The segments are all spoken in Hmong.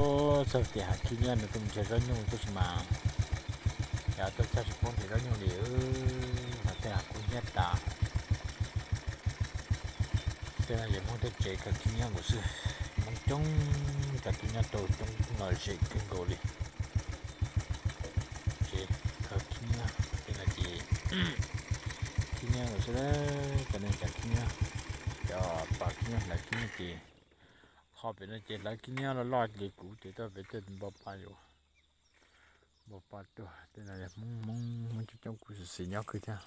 Txog tias hav khib nyiab no tuaj mus nrhiav zaub nyuj tab sis mas yog tuaj txog tsis poob nrhiav zaub nyuj li, ho tej hav kub hnyiab tas. Tej no ces Hmoob tej tsev khaws khib nyiab nkaus xwb. Hmoob coob, cov khib nyiab tau coob lom zem kawg nkaus li. Tsev khaws khib nyiab tej no ces khib nyiab nkaus xwb, cov neeg tsav khib nyiab, cov pas khib nyiab hlawv khib nyiab ces qhov pem no ces hlawv khib nyiab loj loj li kuv ces tuaj pem tej npau pa yuav, npau pa tuaj. Tej no yog Hmoob, Hmoob, Hmoob coob coob kuj xis xis nyob kawg thiab.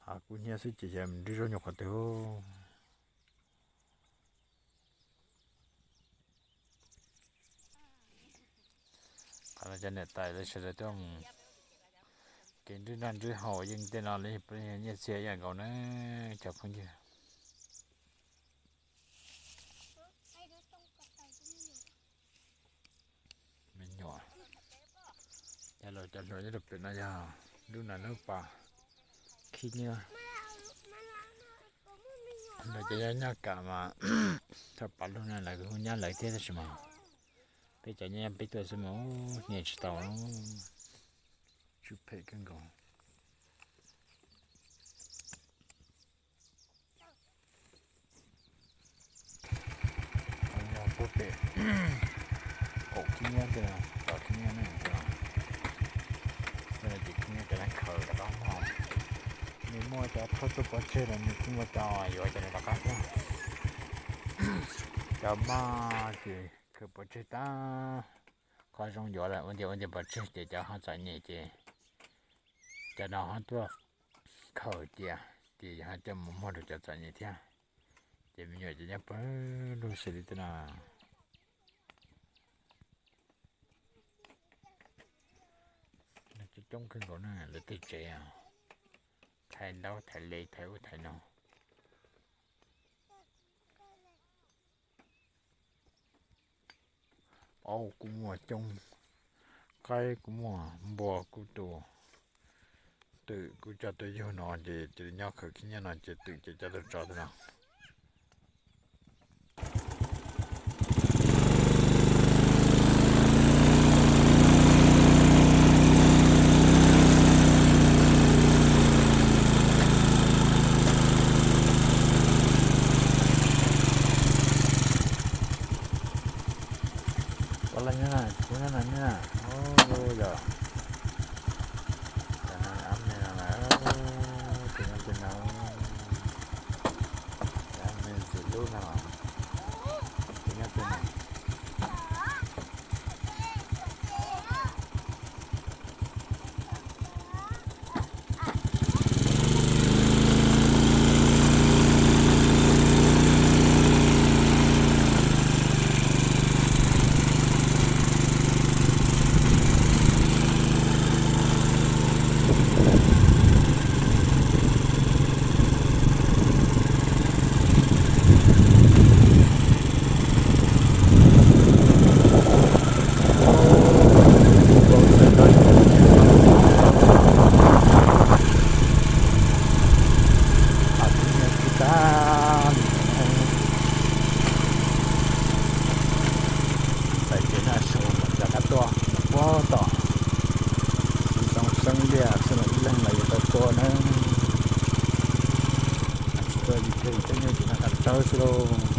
Hav kub hnyiab xwb ces xyov mus nrhiav zaub nyuj qhov twg. Qhov no cov niam tais lawv sawv daws tuaj mus kev nrhiav noj nrhiav haus yeej tej no li, nyiaj txiag ib yam nkaus na cov phooj ywg. Me nyuam, cov hluas nyob rau pem no yog lub nas lub pas khib nyiab. Lawv cov nyob nyob kam mas thaum pas lug no lawv hu nyab lawv thiab tab sis mas peb cov nyob nyob peb tuaj xwb mas nyiam tsis tau, tsw phem kawg nkaus. Puag pem kaum khib nyiab, tom khib nyiab ne, tej no ces khib nyiab cov neeg khaws rov qab mog. Nws muaj cov thauj tuaj pov tseg los nws kuj muaj cov yuav cov no rov qab thiab. Cov maj ces khaws pov tseg tag, qhov zoo yuav lawm ua ntiag ua ntiag pov tseg ces cov ho txom nyem ces cov no ho tuaj khaws cia, ces ho coj mus muag rau cov txom nyem thiab. Ces me nyuam ces nyob pawg lug xws li tej no. Coob coob kawg nkaus na, lawv tej tsev thaiv ntaub thaiv le thaiv ub thaiv no. Aub kuj muaj coob, qaib kuj muaj, npua kuj tu, twm kuj coj tuaj yug no ces cia li nyob khaws khib nyiab no ces twm ces coj tuaj tso tej no. Ua li nyob na, kuv nyob no nyob na, yog cov no ab me no lawm, tus nyob tej no, cov ab me ntxim hlub no, tus nyob tej no. Txais kev noj su mas rov qab tuaj mus puag tom xov xeeb liaj xwb los ib leeg los yuav tau tua na. Tsis tua yus thiaj yus tej nyuj ces noj tas tsawb xwb lauj.